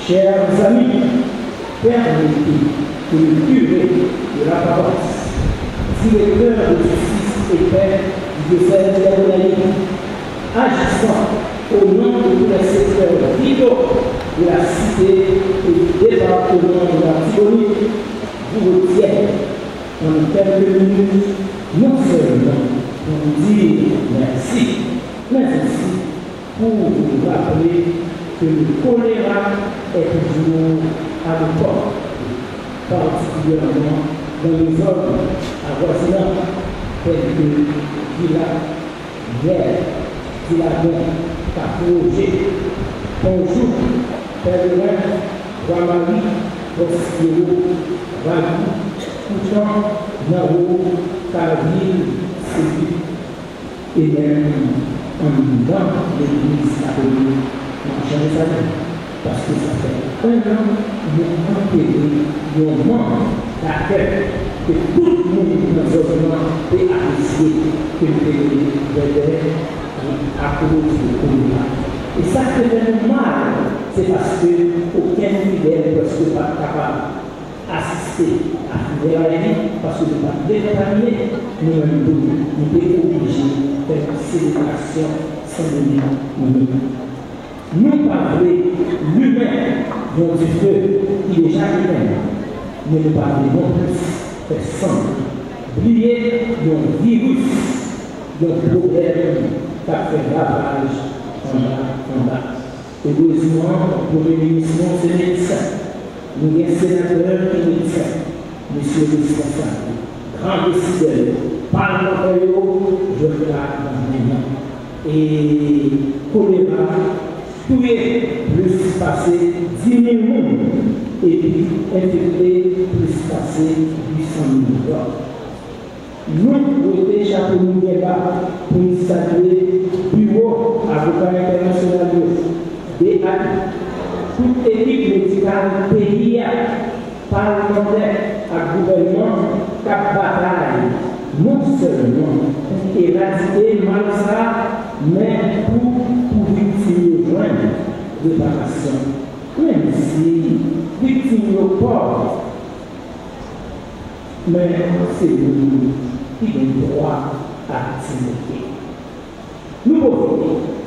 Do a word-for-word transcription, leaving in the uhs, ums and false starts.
Chers amis, permettez que le curé de la paroisse, directeur de justice et paix du diocèse de Gonayives, agissant au nom de tous les secteurs vitaux de la cité et du département de l'Artibonite, vous retienne en quelques minutes, non seulement pour vous dire merci, mais aussi pour vous rappeler que le choléra est toujours à nos portes, particulièrement dans les zones avoisinantes, telles que Vila, Yèl, Ti Lagon, Kafou Woje, Pon Jou, Pèlerin, Twa Mari, Bòs Pyero, Vagou, Koutan, Nanwo, Kavil, Sepi. E menm anndan legliz katolik, n ap chanje sa tou. Paske sa fè en an nou antere yon manm dakè ke tout moun nan zòn nan te apresye, ke nou te rele Bèbè, akoz de kolera. E sa k te fè nou mal, se paske okenn fidèl prèske pa t kapab asiste a finèray li, paske nou pa t vle kontamine, nou menm tou, nou te oblije fè yon selebrasyon Sendeni nou menm. Nou pa vle limen yon dife ki deja limen, men nou pa vle nonplis fè sann bliye yon viris, yon pwoblèm k ap fè ravaj anba anba. Erezman, premye minis nou se medsen. Nou gen senatè ki medsen, mesye responsab yo, gran desidè yo, palmantè yo, jodi a nan men nou. E kolera touye plis pase dis mil moun epi enfekte plis pase uit san mil lòt. Nou wete chapo nou byen ba pou n salye Biwo Avoka Entènasyonal yo, B A I, tout ekip medikal peyi a, palmantè ak gouvènman k ap batay non sèlman pou eradike mal sa a, men pou, pou viktim yo jwenn reparasyon. Menm si viktim yo pòv, men se moun ki gen dwa ak diyite. Nou pwofite